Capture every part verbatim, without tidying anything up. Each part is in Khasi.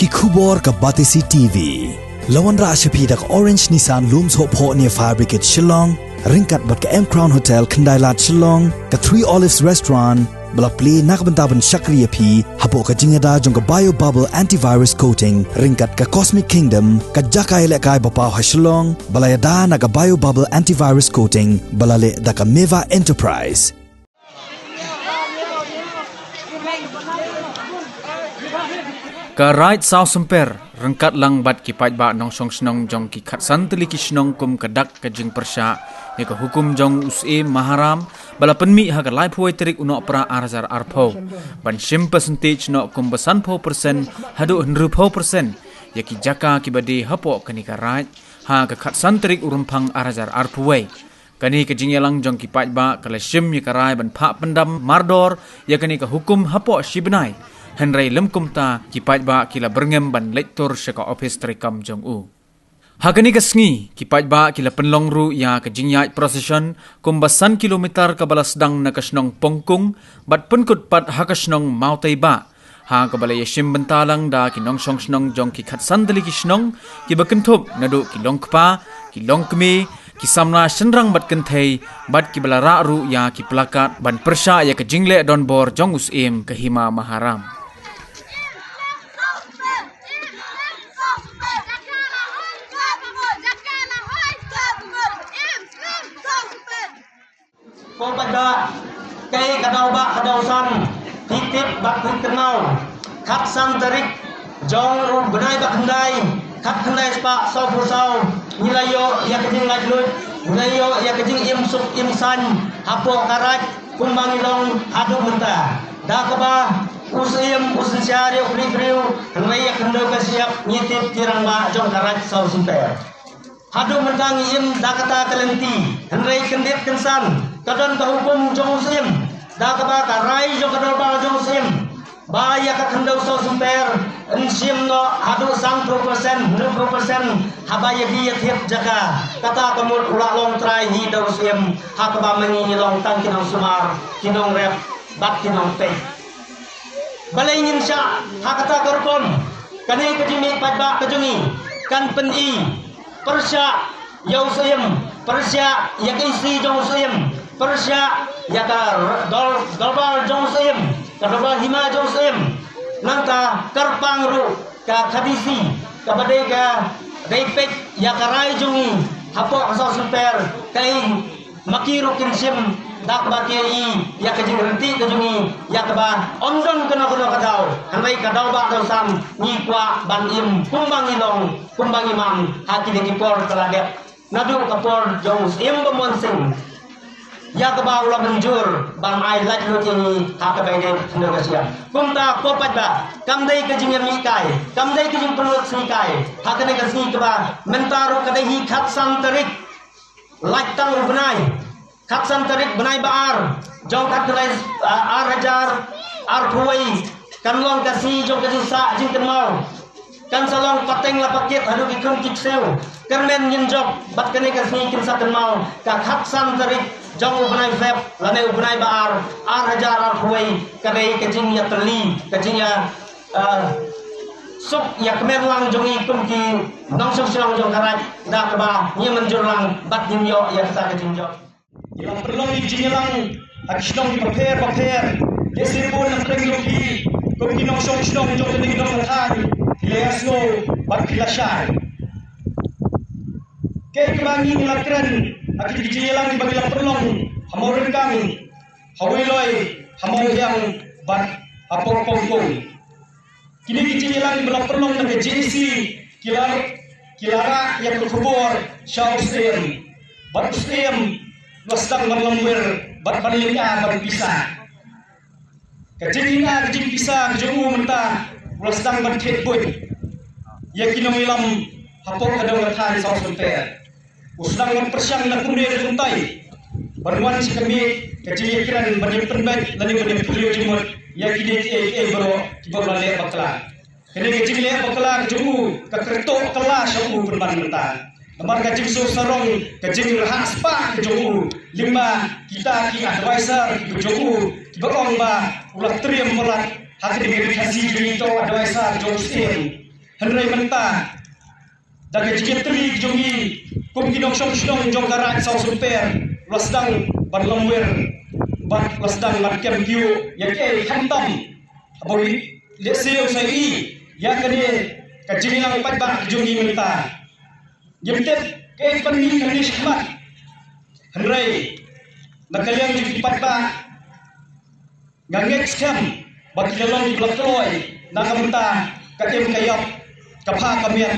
Ki khubor ka Batesi T V. La wanrah sha phi da ka Orange Nissan Lum Sohphoh near Fire Brigade Shillong, ryngkat bad ka M Crown Hotel Khyndailad Shillong, ka Three Olives Restaurant, ba la plie na ka bynta ban shakri ïa phi hapoh ka jingïada jong ka Bio Bubble Antivirus Coating, ryngkat ka Cosmic Kingdom, ka jaka ïalehkai ba paw ha Shillong, ba la ïada na ka Bio Bubble Antivirus Coating, ba la leh da ka Meva Enterprise. Ka Raid Sawsymper ryngkat lang bad ki paidbah nongshong shnong jong ki khatsan tylli ki shnong kum ka dak ka jingpyrshah ïa ka hukum jong u Syiem Maharam ba la pynmih ha ka laiphew tarik u Nohprah ar hajar arphew ban shim percentage noh kum ba sanphew percent haduh hynriewphew percent ïa ki jaka kiba die hapoh kane ka raid ha ka khatsan tarik u Rymphang ar hajar arphew. Kane ka jingïalang jong ki paidbah ka la shim ïa ka rai ban phah pyndam mardor ïa kane ka hukum hapoh shi bnai. Hynrei lym kumta ki paidbah ki la byrngem ban leit tur sha ka ophis treikam jong u. Ha kane ka sngi ki paidbah ki la pynlong ruh ïa ka jingïaid procession kumba san kilometer kaba la sdang na ka shnong Pongkung bad pynkut pat ha ka shnong Mawteibah. Ha kaba la ïashim bynta lang da ki nongshong shnong jong ki khatsan tylli ki shnong kiba kynthup naduh ki longkpa, ki longkmie, ki samla shynrang bad kynthei bad kiba la rah ruh ïa ki plakat ban pyrshah ïa ka jingleh donbor jong u Syiem ka Hima Maharam. Ko paidbah, kaei ka daw ba ka daw san, phi tip bad phi kynmaw. Khatsan tarik jong u bnai ba khyndai, khatkhyndai spah sawphew saw, ngi la ïoh ïa ka jinglaitluid, ngi la ïoh ïa ka jingim suk im saiñ hapoh ka raid kumba ngi long haduh mynta. Da kaba u Syiem u synshar ïa u briew briew, hynrei ïa khyndew ka shyiap ngi tip ki rangbah jong ka raid Sawsymper. Haduh mynta ngi im da kata ka lynti, hynrei kyndit kynsan ka don ka hukum jong u Syiem, da kaba ka rai jong ka dorbar jong u Syiem ba ïa ka khyndew Sawsymper yn shim noh haduh sanphew percent, hynriewphew percent haba ïa ki ïa thied jaka. Kata ka mut u la long trai hi da u Syiem, ha kaba ma ngi ngi long tang ki nongsumar, ki nongrep bad ki nongpeit. Balei ngin shah ha kata ka rukom? Kane ka jingmih paidbah ka jong ngi kan pyni pyrshah ïa u Syiem, pyrshah ïa ka isi jong u Syiem, pyrshah ïa ka r-, dor-, dorbar jong u Syiem, ka dorbar hima jong u Syiem. Nangta kyrpang ruh ka K D C kaba dei ka dei peit ïa ka rai jong ngi hapoh ka Sawsymper, kaei ma ki ruh kin shim da kaba ki ïa ka jingryntih ka jong ngi, ïa kaba ym don kano kano ka daw, hynrei ka daw ba daw san ngi kwah ban im kumba ngi long, kumba ngi man ha kine ki por ka la dep. Naduh ka por jong u Syiem Bamon Singh, ïa kaba u la mynjur ban ai laitluid ïa ngi ha kaba ïadei bad ka shyiap. Kumta ko paidbah, kam dei ka jingïamihkai, kam dei ka jingpynlut sngi kai ha kane ka sngi kaba mynta ruh ka dei hi khatsan tarik, lait tang u bnai, khatsan tarik bnai ba ar jong khatkhyndai, ah, ar hajar arphew wei, kan long ka sngi jong ka jingsah jingkynmaw. Kan sa long pateng la pakit haduh ki khun ki ksiew. Kyrmen ngin jop bad kane ka sngi kin sa kynmaw ka khatsan tarik jong u bnai Feb lane u bnai ba ar, ar hajar arphew wei, ka dei ka jingïatylli, ka jingïa, ah, suk ïa kmen lang jong ngi kum ki nongshong shnong jong ka raid, da kaba ngi mynjur lang bad ngin ïoh ïa kata ka jingjop. Ngi la pynlong ïa ki jingïalang ha ki shnong kiba pher bapher. Lehse bun na pdeng jong phi kum ki nongshong shnong jong kane ka dong ka thaiñ phi la ïasngew bad phi la shai. Kaei kaba ngi la kren ha ki jingïalang kiba ngi la pynlong ha Mawryngkang, ha Weiloi, ha Mawhiang bad ha Pongkung. Kine ki jingïalang ba la pynlong na ka J A C ki la, ki la rah ïa ka khubor sha u Syiem. Bad u Syiem u la sdang ban lamwir bad ban lynga ban pisa. Ka jingïa ka jingpisa ka jong u mynta u la sdang ban thied buit ïa ki nongïalam hapoh ka dong ka thaiñ Sawsymper. U sdang ban pyrshang na kumne na kumtai ban wan sha ka miej ka jingïakren ban ïapynbeit lane ban ïaphylliew jingmut ïa kine kiei kiei baroh kiba u la leh bakla. Kane ka jingleh bakla ka jong u ka kyrtoh kylla sha u pynban mynta. Namar ka jingsngew sarong, ka jingrhah spah ka jong u lyngba kita ki adviser kiba jong u kiba ong ba u la triem palat ha kane ka ri Khasi jong ngi, to adviser jong u Syiem. Hynrei mynta da ka jingïatylli jong ngi kum ki nongshong shnong jong ka Raid Sawsumper, la sdang ban longwer bad la sdang ban kem kiew ïa kiei khamtam. Haba ngi lehse u sa ïohi ïa kane ka jingïalang paidbah jong ngi mynta, ngim tip kaei ban mih nangne shakhmat. Hynrei na ka liang jong ki paidbah, nga ngeit skhem ba ki la long ki ba la kloi na ka bynta ka im ka ïap, ka pha ka miat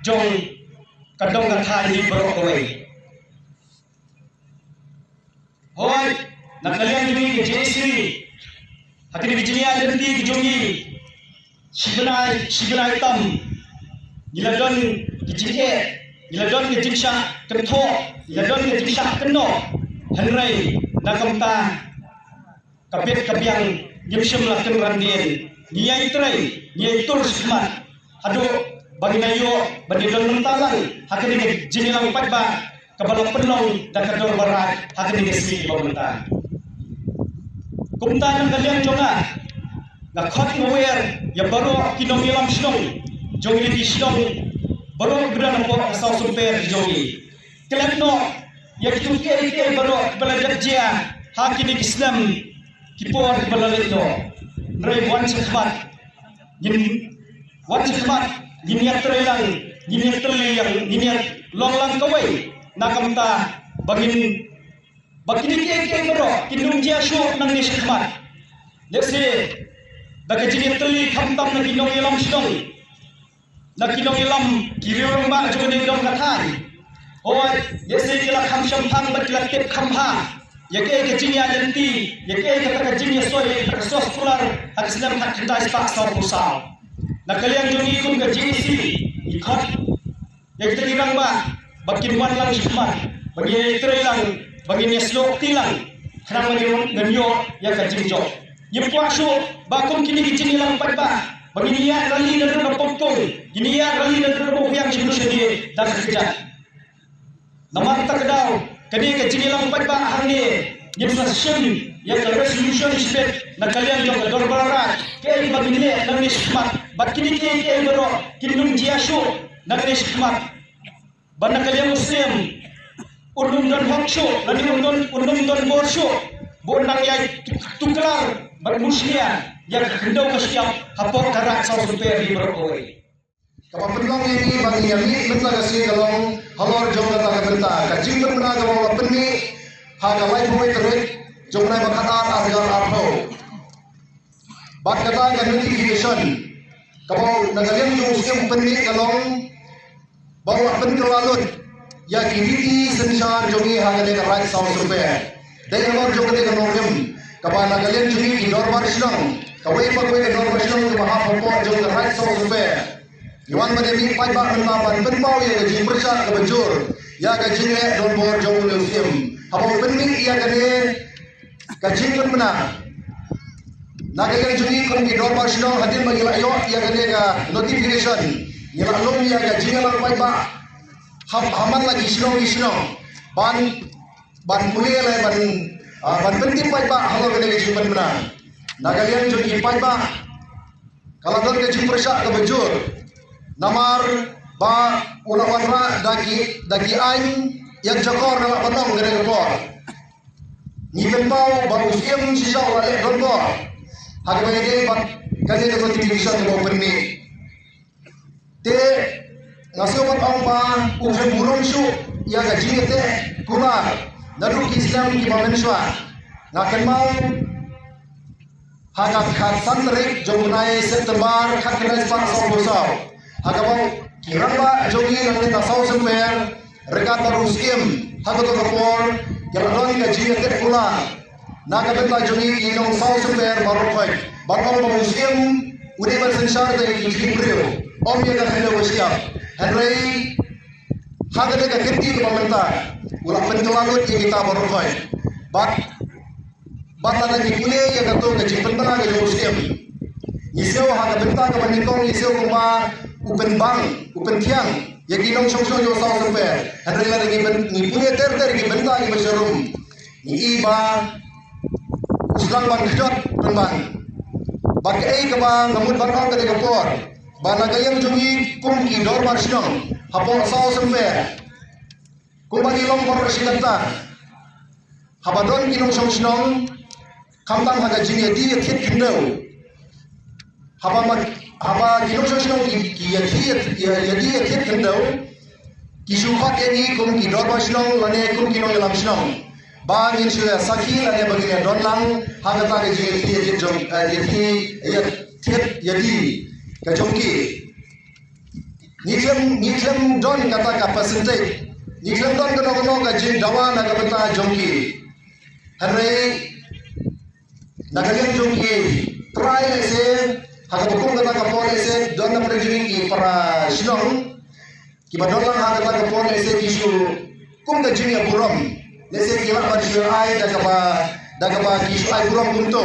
jong ka dong ka thaiñ hi baroh kawei. Hooid, na ka liang jong ngi ka J A C, ha kine ki jingïaid lynti ki jong ngi, shi bnai shi bnai tam ngi la don ki jingeh, ngi la don ki jingshah kynthoh, ngi la don ki jingshah kynnoh. Hynrei na ka bynta ka bit ka biang ngim shym la kynran dien. Ngi ïai trei, ngi ïai tur shakhmat haduh ba ngin ïoh ban ïadon mynta lang ha kane ka jingïalang paidbah kaba la pynlong da ka dorbar raid ha kane ka sngi ba mynta. Kumta na ka liang jong nga, nga khot nga wer ïa baroh ki nongïalam shnong jong ngi, ki shnong baroh ki ba don hapoh ka Sawsumper jong ngi. Klet noh ïa kito kiei kiei baroh kiba la dep jia ha kine ki snem ki por kiba la leit noh. Hynrei wan shakhmat ngin, wan shakhmat ngin ïatrei lang, ngin ïatylli lang, ngin ïalong lang kawei na ka bynta ba ngin, ba kine kiei kiei baroh kin ym jia shuh nangne shakhmat. Lehse da ka jingïatylli khamtam na ki nongïalam shnong, na ki nongïalam ki riew rangbah jong kane ka dong ka thaiñ. Hooid, lehse ki la kham shemphang bad ki la tip kham bha ïa kaei ka jingïaid lynti, ïa kaei kata ka jingïasoi, ïa kata ka soskular ha ka snem khatkhyndai spah sawphew saw. Na ka liang jong ngi kum ka J A C, ngi khot ïa kita ki rangbah ba kin wan lang shakhmat, ba ngin ïatrei lang, ba ngin ïasnoh kti lang, khnang ba ngin ïoh ïa ka jingjop. Ngim kwah shuh ba kum kine ki jingïalang paidbah ba ngin ïaid rally naduh na Pongkung, ngin ïaid rally naduh na Mawhyiang shano shano da ka kjat. Namar kata ka daw kane ka jingïalang paidbah hangne ngin sa shim ïa ka resolution shimet na ka liang jong ka dorbar raid, kaei ba ngin leh nangne shakhmat, bad kine kiei kiei baroh kin ym jia shuh nangne shakhmat. Ba na ka liang u Syiem un ym don hok shuh, lane un ym don, un ym don bor shuh ba un nang ïai tuklar bad mushlia ïa ka khyndew ka shyiap hapoh ka Raid Sawsumper hi baroh kawei. Kaba pynlong ïa ngi ba ngin ïa mih mynta ka sngi ka long halor jong kata ka bynta ka jingpynbna kaba la pynmih ha ka laiphew wei tarik jong u bnai ba khatar, ar hajar arphew. Bad kata ka notification kaba na ka liang jong u Syiem u pynmih ka long ba u la pynkylla lut ïa ki riti synshar jong ngi ha kane ka Raid Sawsumper. Dei halor jong kane ka nongrim kaba na ka liang jong ngi ki dorbar shnong, kawei pa kawei ka dorbar shnong kaba hap hapoh jong ka Raid Sawsumper, ngi wan ban ïa mih paidbah mynta ban pynpaw ïa ka jingpyrshah kaba jur ïa ka jingleh donbor jong une u Syiem. Haba u pynmih ïa kane ka jingpynbna, na ka liang jong ngi kum ki dorbar shnong, hadien ba ngi la ïoh ïa kane ka notification, ngi la lum ïa ka jingïalang paidbah ha, ha man la ki shnong ki shnong ban, ban pule lane ban, ah, ban pyntip paidbah halor kane ka jingpynbna. Na ka liang jong ki paidbah ka la don ka jingpyrshah kaba jur namar ba u la wanrah da ki, da ki aiñ ïakjakor na la ban ong kane ka por. Ngi pynpaw ba u Syiem shisha u la leh donbor ha kaba ïadei bad kane ka notification kaba u pynmih. Te nga sngew ban ong ba u khlem burom shuh ïa ka jingïateh kular naduh ki snem kiba mynshuwa. Nga kynmaw ha ka khatsan tarik jong u bnai September khatkhyndai spah sawphew saw, ha kaba ki rangbah jong ngi na ka Sawsumper ryngkat bad u Syiem ha kato ka por ki la don ka jingïateh kular na ka bynta jong ngi ki nong Sawsumper baroh khoit, ban ong ba u Syiem u dei ban synshar da ki khlieh briew, ym ïa ka khyndew ka shyiap. Hynrei ha kane ka kynti kaba mynta u la pynkylla lut ïa kita baroh khoit. Bad, bad lada ngi pule ïa kato ka jingpynbna ka jong u Syiem, ngi sngew ha ka bynta kaba nyngkong ngi sngew kumba u pynbang, u pynthiang ïa ki nongshong shnong jong Sawsumper. Hynrei lada ngi pyn, ngi pule ter ter ki bynta kiba sharum, ngi i ba u sdang ban kjot pynban. Bad kaei kaba nga mut ban ong kane ka por, ba na ka liang jong ngi kum ki dorbar shnong hapoh South Sempeh, kumba ngi long baroh shi katta, haba don ki nongshong shnong, khamtam ha ka jingïadie thied khyndew, haba ma, haba ki nongshong shnong ki, ki ïadie, ïa, ïadie thied khyndew, ki shu khot ïa ngi kum ki dorbar shnong lane kum ki nongïalam shnong, ba ngin shu ïa sakhi lane ba ngin ïa don lang ha kata ka jingïadie thied jong, eh, ïadie, ïa thied ïadie ka jong ki. Ngi khlem, ngi khlem don kata ka percentage, ngi khlem don kano kano ka jingdawa na ka bynta jong ki. Hynrei na ka liang jong ki trai lehse, ha kaba kum kata ka por lehse don na pdeng jong ngi ki para shnong kiba don lang ha kata ka por lehse ki shu kum ka jingïaburom, lehse ki lah ban shu ai da kaba, da kaba ki shu ai burom kumto.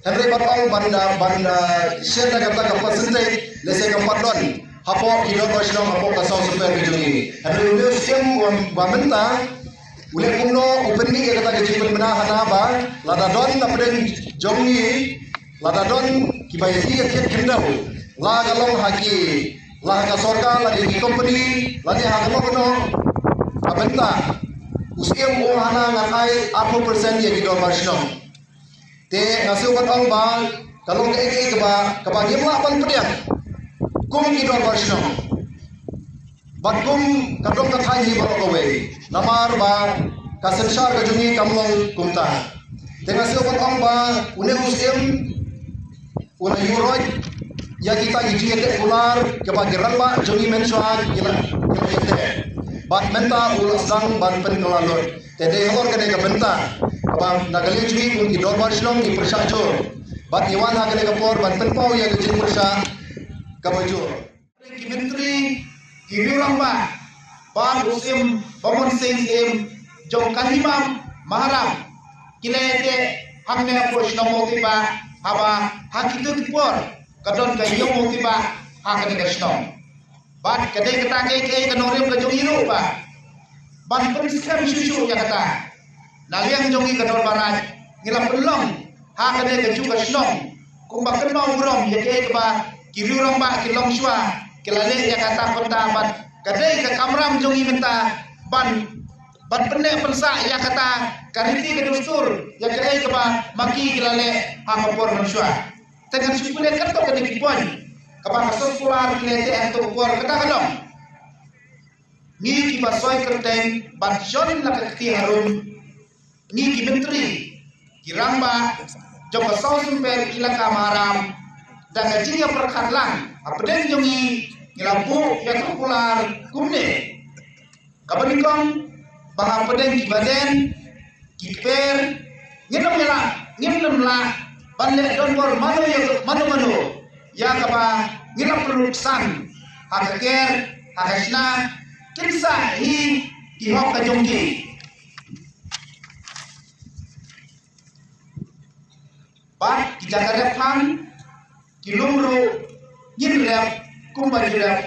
Hynrei ban ong ban da, ban da shet da kata ka percentage lehse kam pat don hapoh ki dorbar shnong hapoh ka South Sempeh ka jong ngi. Hynrei une u Syiem ba mynta u leh kumno, u pynmih ïa kata ka jingpynbna hana ba lada don na pdeng jong ngi, lada don kiba ïadie thied khyndew, la ka long ha ki, la ha ka sorkar, la ki company, lane ha kano kano ka bynta, u Syiem u ong hana ngan ai arphew percent ïa ki dorbar shnong. Te nga shu ban ong ba ka long kaei kaei kaba, kaba ngim lah ban pdiang kum ki dorbar shnong. Bad kum ka dong ka thaiñ hi baroh kawei, namar ba ka synshar ka jong ngi kam long kumta. Te nga shu ban ong ba une u Syiem u la ïuh roit ïa kita ki jingïateh kular kiba ki rangbah jong ngi mynshuwa ki la, ki la ïateh. Bad mynta u la sdang ban pynkylla lut. Te dei halor kane ka bynta kaba na ka liang jong ngi kum ki dorbar shnong ngi pyrshah jur bad ngi wan ha kane ka por ban pynpaw ïa ka jingpyrshah kaba jur. Ki myntri, ki riew rangbah, bad u Syiem Bamon Singh, Syiem jong ka Hima Maharam, ki la ïateh hangne hapoh shnong Mawtibah, haba ha kito ki por ka don ka ïew Mawtibah ha kane ka shnong. Bad ka dei kata kaei kaei ka nongrim ka jong ngi ruh ba ban pynskhem shuh shuh ïa kata. Na liang jong ngi ka dorbar Raid ngi la pynlong ha kane kajuh ka shnong kumba kynmaw burom ïa kaei kaba ki riew rangbah ki longshuwa ki la leh ïa kata, kumta bad ka dei ka kamram jong ngi mynta ban, ban pynneh pynsah ïa kata ka riti ka dustur ïa kaei kaba ma ki ki la leh ha ka por mynshuwa. Te ngan shu pule katto katne ki point kaba ka soskular ki la ïateh ha kato ka por. Kata ka long, ngi kiba soi kyrteng ban shon la ka kti harum, ngi ki myntri, ki rangbah jong ka South Sempeh Elaka Maharam, da ka jingïapyrkhat lang hapdeng jong ngi, ngi la buh ïa ka kular kumne: kaba nyngkong, ba hapdeng kiba den, ki kper, ngim lah, ngim lah ban leh donbor mano ïa mano mano ïa kaba ngi la pynlut san ha ka ker, ha ka shna, kin sah hi ki hok ka jong ki. Bad ki jaka rep than, ki lum ruh, ngin rep kumba ngi rep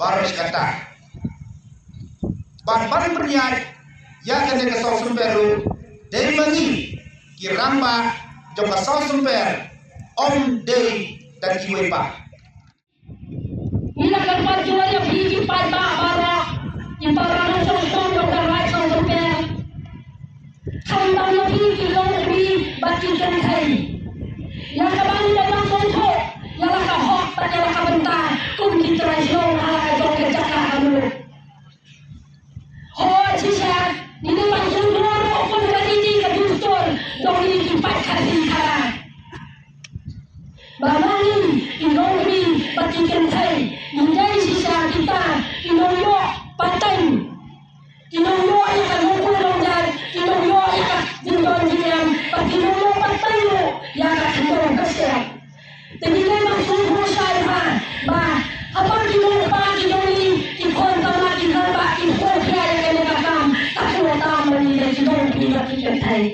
baroh shi katta. Bad ban pynïaid ïa kane ka South Sempeh ruh, dei ma ngi ki rangbah jong ka South Sempeh, ym dei da kiwei pat. Ngi la kyrpad jur ïa phi ki paidbah baroh, ki para nongshong shnong jong ka Raid South Sempeh. Khamtam ïa phi ki longkmie bad ki kynthei, ïa kaba ngi dang sngewthuh ïa la ka hok bad ïa la ka bynta kum ki trai shnong ha la ka jong ka jaka ka muluk. Hooid, shisha ngi dei ban sngewthuh ruh kum ka riti ka dustur jong ngi ki paid Khasi Khara. Ba ma ngi ki longkmie bad ki kynthei ngi dei shisha kita ki nongïoh pateng, ki nongïoh ïa ka nongkhuid nongdar, ki nongïoh ïa ka jingdon jingem, bad ki nongïoh pateng ruh ïa ka khyndew ka shyiap. Te ngi dei ban sngewthuh shai bha ba haba ki nongkpa ki nongri, ki khun samla, ki rangbah ki khun khia ïa kane ka kam, ka kyrteng ba ngi dei ki longkmie bad ki kynthei.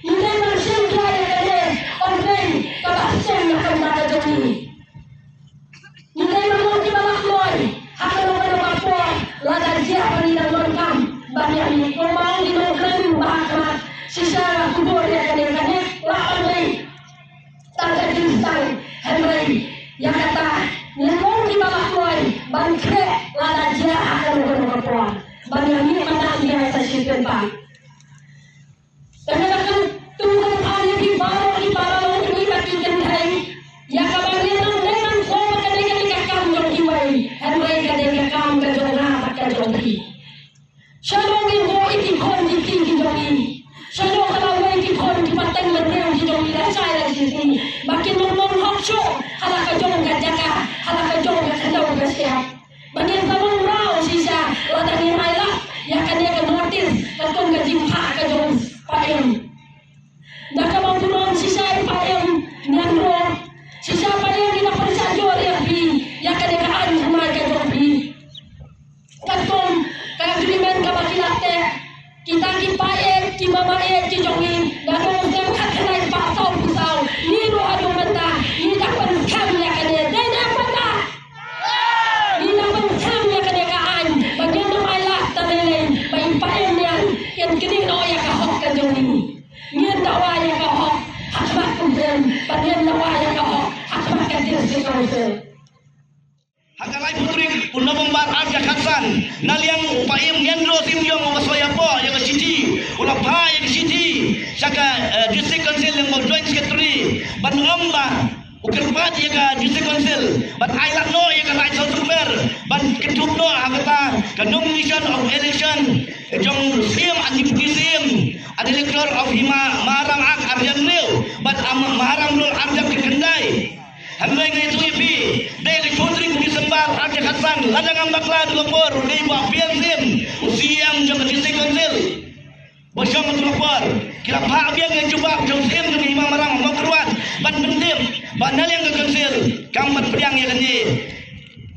Ngi dei ban shim khia ïa kane, ym dei kaba shim ïa ka bynta ka jong ngi. Ngi dei ban long kiba lah loi ha kano kano ka por, lada jia ba ngi dang donkam ban ïa mih. Kumba ong ki nongkren ba ha khmat, shisha la kubur ïa kane, kane lah ban leit tang ka jingsdang. Hynrei ïa kata ngi ban khreh lada jia ha kano kano ka por ban ïa mih mynta ïa sa shisien pat. Te nga da kyntu kynpham ïa phi baroh ki para longkmie bad ki kynthei, ïa kaba ngin ym dei ban sngewbha ka dei ka dei ka kam jong kiwei, hynrei ka dei ka kam ka jong nga bad ka jong phi. Shalor ngin buh ïa ki khun ki kti ki jong ngi, shalor ka lawei ki khun ki pateng bynriew ki jong ngi lashai lashisngi ba kin ym long hok shuh ha la ka jong ka jaka, ha la ka jong ka khyndew ka shyiap. Ba ngin sa long mraw shisha lada ngim ailad ïa kane ka notice katkum ka jingphah ka jong Paiem. Da kaba burom shisha i Paiem Nianro, shisha Paiem, ngi la pyrshah jur ïa phi ïa kane ka aiñ thymmai ka jong phi. Katkum ka agreement kaba ki la teh, kita ki paiem ki mamaiem ki jong ngi, naduh u snem khatkhyndai spah sawphew saw, ngi ruh haduh mynta ngi dang pynskhem ïa kane. Dei ne em mynta? Ngi dang pynskhem ïa kane ka aiñ ba ngin ym ailad ta lei lei ba i Paiem Niang in knieh noh ïa ka hok ka jong ngi. Ngin dawa ïa ka hok ha khmat u Syiem bad ngin dawa ïa ka hok ha khmat ka District Council. Ha ka laiphew tarik u November arhajar khatsan, na liang u Paiem Nianro Syiemliong uba shu ïa buh ïa ka shithi, u la phah ïa ka shithi sha ka, eh, District Council lyngba u Joint Secretary ban ong ba u kyrpad ïa ka District Council ban ailad noh ïa ka Raid Sawdong Kper ban kynthup noh ha kata ka nomination of election jong u Syiem and Deputy Syiem and Elector of Hima Maharam Act arhajar hynriew bad Am-, Maharam Rule arhajar khyndai. Hynrei nga ïathuh ïa phi, dei ka laiphew tarik u December arhajar khatsan, lada ngam bakla, u Dr. Lapor u dei ba u P L Syiem, u C E M jong ka District Council. Ba shong ka Dr. Lapor, ki la phah biang ïa ka jubab jong u Syiem jong ka Hima Maharam ha Mawkyrwat ban pyntip ba na liang ka Council kam pat pdiang ïa kane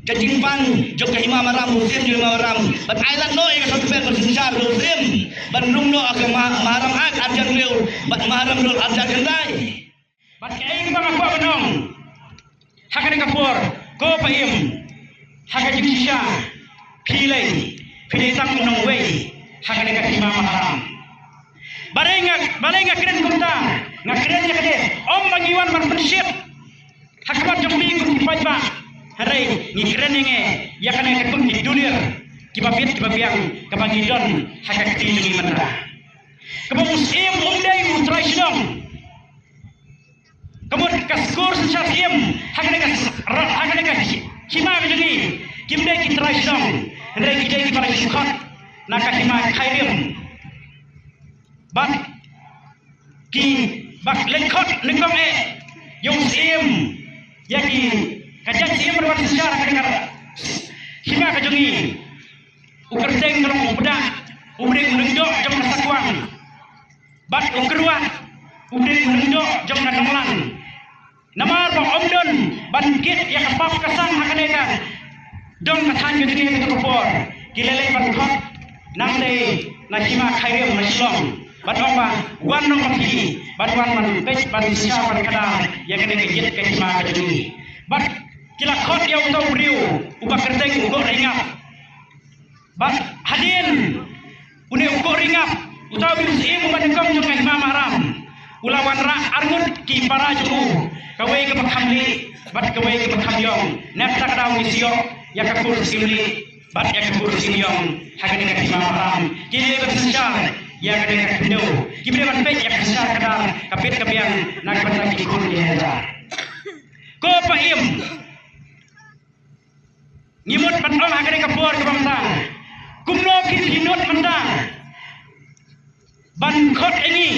ka jingpan jong ka Hima Maharam, u Syiem jong ka Hima Maharam, ban ailad noh ïa ka certificate ban synshar u Syiem ban rung noh ha ka Ma-, Maharam Act arhajar hynriew bad Maharam Rule arhajar khyndai. Bad kaei kaba nga kwah ban ong ha kane ka por, ko Paiem, ha ka jingshisha phi lei, phi dei tang u nongwei ha kane ka Hima Maharam. Balei nga, balei nga kren kumta? Nga kren ïa kane ym ba ngi wan ban pynshit ha khmat jong phi kum ki paidbah, hynrei ngi kren ïa ngi ïa kane ka kum ki dulir kiba bit kiba biang kaba ngi don ha ka kti jong ngi mynta. Kaba u Syiem um dei u trai shnong. Ka mut ka skur synshar Syiem ha kane ka s-, ra-, ha kane ka hi-, hima ka jong ngi, kim dei ki trai shnong, hynrei ki dei kiba la ïakhot na ka hima Khyrim. Bad kiba la ïakhot nyngkong eh ïa u Syiem, ïa ki, ka jait Syiem ba la wan synshar ha kane ka hima ka jong ngi. U kyrteng ka long u Pdah, u dei u lyngdoh jong ka Sakwang. Bad u Kyrwat, u dei u lyngdoh jong ka Nonglang. Namar ba ym don ban kit ïa ka pap ka sang ha kane ka dong ka thaiñ ka jong ngi ha kane ka por, ki la leit ban khot nangtei na hima Khyrim na Shillong, ban ong ba wan noh ma phi, ban wan ban peit ban synshar ban kdar ïa kane ka ïit ka hima ka jong ngi. Bad ki la khot ïa uta u briew uba kyrteng u Goh Ringap. Bad hadien une u Goh Ringap, uta u Syiem uba nyngkong jong ka hima Maharam, u la wanrah arngut ki para jong u, kawei kaba kham lieh bad kawei kaba kham ïong. Na kata ka daw ngi sa ïoh ïa ka kur Syiemlieh bad ïa ka kur Syiemliong ha kane ka hima Maharam. Ki dei ban synshar ïa kane ka khyndew, ki dei ban peit ïa ka synshar kdar, ka bit ka biang na ka bynta ki khun ki kynja. Ko Paiem, ngi mut ban ong ha kane ka por kaba mynta, kumno phi phi nud mynta ban khot ïa ngi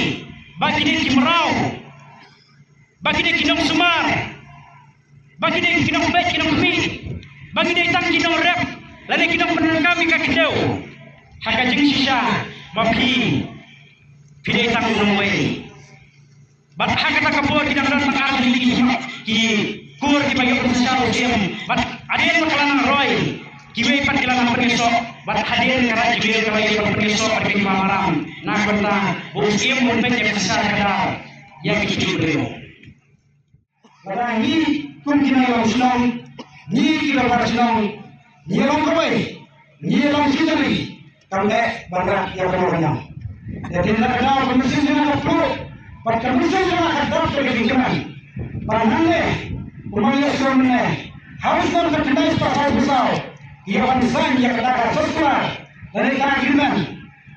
ba ki dei ki mraw, ba ki dei ki nongsumar, ba ki dei ki nongpeit ki nongkhmih, ba ki dei tang ki nongrep lane ki nongpyndonkam ïa ka khyndew, ha ka jingshisha ma phi, phi dei tang u nongwei. Bad ha kata ka por ki dang don tang ar tylli ki, ki kur kiba ïoh ban synshar u Syiem. Bad hadien ba ka la nang roi, kiwei pat ki la nang pynïasoh. Bad hadien ka raid ki briew ka la ïoh ban pynïasoh bad ka hima Maharam, na ka bynta ba u Syiem un peit ïa ka synshar kdar ïa ki jingbriew. Lada ngi kum ki nongïalam shnong, ngi ki dorbar shnong, ngi long kawei, ngi long ki jong ngi, kam dei ban rah ïa kano kano. Te dei na ka daw ka mynsiem jong nga ka pruh, bad ka mynsiem jong nga ka dap da ka jingkmen. Bad nangne, u nongïalam shnong mynne, ha u snem khatkhyndai spah sawphew saw, ïa ban sign ïa kata ka circular lane ka agreement,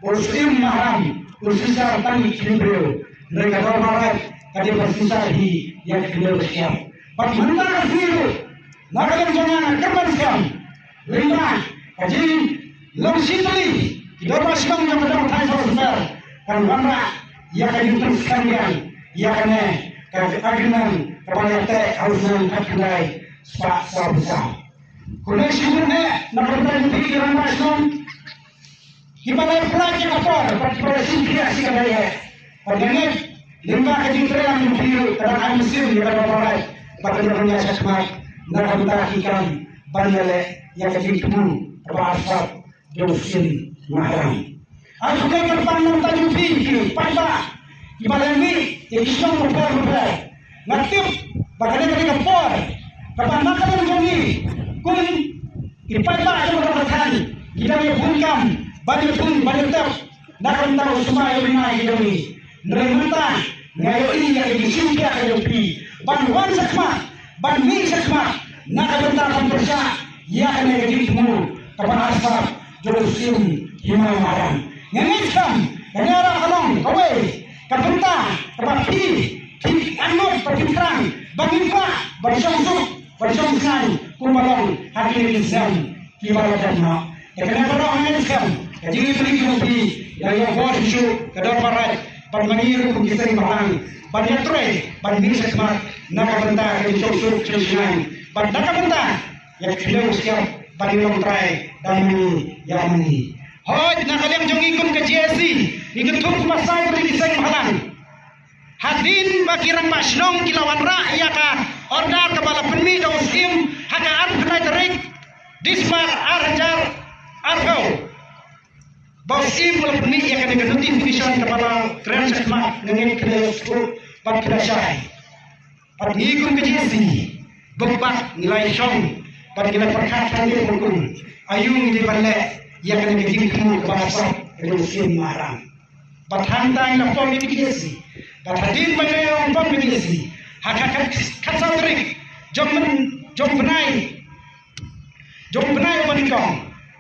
u Syiem Maharam u synshar tang ïa ki briew, hynrei ka Dorbar Raid ka dei ban synshar hi ïa ki briew ba shyiap. Bad mynta ka sngi ruh na ka liang jong nga nga kyrmen skhem lyngba ka jinglong shi tylli ki dorbar shnong jong ka dong thaiñ South Sumter kan wanrah ïa ka jingpynskhem biang ïa kane ka agreement kaba la teh ha u snem khatkhyndai spah sawphew saw. Kumne shuh ne na ka bynta jong phi ki rangbah shnong kiba la pynlait ïa ka por bad kiba la shim khia shi kaba ïa. Bad nga ngeit lyngba ka jingtrei lang jong phi ruh ka dang ai mynsiem ïa ka Dorbar Raid ba kan ïa shakmat na ka bynta ki kam ban ïaleh ïa ka jingthmu kaba arsap jong u Syiem Maharam. Ai khublei kyrpang na ka bynta jong phi ki paidbah kiba la mih ïa ki shnong bapher bapher. Nga tip ba kane ka dei ka por kaba na ka liang jong ngi kum ki paidbah jong ka thaiñ ngi dang ïa bun kam ban ïa bun ban ïa tep na ka bynta u sumar ïa u bnai ka jong ngi. Hynrei mynta nga ïohi ïa ka jingshim khia ka jong phi ban wan shakhmat ban mih shakhmat na ka bynta ban pyrshah ïa kane ka jingthmu kaba arsap jong u Syiem Hima Maharam. Nga ngeit skhem kane ruh ka long kawei ka bynta kaba phi phi angnud ba phi thrang ba ngin kwah ban shong suk ban shong shngaiñ kumba long ha kine ki snem kiba la dep noh. Te kane baroh nga ngeit skhem ka jingïatreilang jong phi ïa ka bor shisha ka Dorbar Raid bad ma ngi ruh kum ki seng bhalang ban ïatrei ban mih shakhmat na ka bynta ka jingshong suk shong shngaiñ bad na ka bynta ïa ka khyndew shyiap ban ïalong trai da ma ngi ïa ma ngi. Hooid na ka liang jong ngi kum ka G S C ngi kynthup kum ba sai bad ki seng bhalang. Hadien ba ki rangbah shnong ki la wanrah ïa ka order kaba la pynmih da u Syiem ha ka arphew khyndai tarik Disembar ar hajar arphew. Ba u Syiem u la pynmih ïa kane ka notification kaba la kren shakhmat nga ngeit ki la ïohsngew bad ki la shai. Bad ngi kum ka G S C bad ngi la ïashong bad ngi la pyrkhat hangne ba kum aïu ngi dei ban leh ïa kane ka jingthmu kaba arsap ka jong u Syiem Maharam. Bad hangta ngi la pom ïa ka G S C bad hadien ba ngi la ïa pom ïa ka G S C ha ka khat khatsaw tarik jong myn jong bnai jong bnai ba nyngkong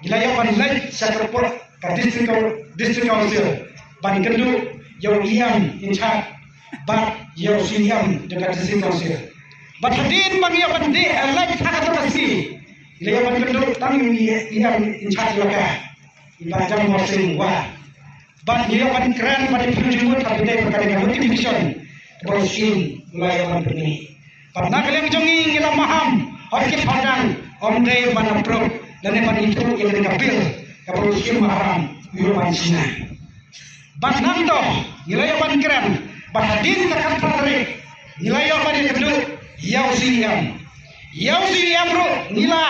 ngi la ïoh ban leit sha ka por ka district Coun- district council ban kynduh ïa u E M in charge bad ïa u C E M jong ka district council. Bad hadien ba ngi ïoh ban dei leit ha ka tang ka sngi ngi la ïoh ban kynduh tang ïa u E M in charge ïa ka i Bah Jamorsing Wah. Bad ngi ïoh ban kren bad ngi pynjulmut ha pdeng ka dei ka notification kaba u Syiem u la ïoh ban pynmih. Bad na ka liang jong ngi ngi la maham hoi kit hoi dang ym dei ban approve lane ban ithuh ïa kane ka bill kaba u Syiem Maharam u ïoh ban shna. Bad nangta ngi la ïoh ban kren bad hadien ka khatphra tarik ngi la ïoh ban ïakynduh ïa u C E M. Ïa u C E M ruh ngi la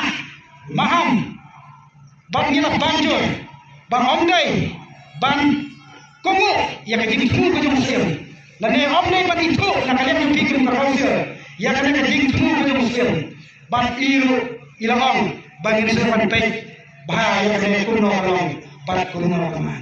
maham bad ngi la ban jur ba ym dei ban kohnguh ïa ka jingthmu ka jong u Syiem lane ym dei ban ithuh na ka liang jong phi kum ka council ïa kane ka jingthmu ka jong u Syiem. Bad i ruh i la ong ba ngin sa ban peit bha ïa kane kumno ka long bad kumno ka man.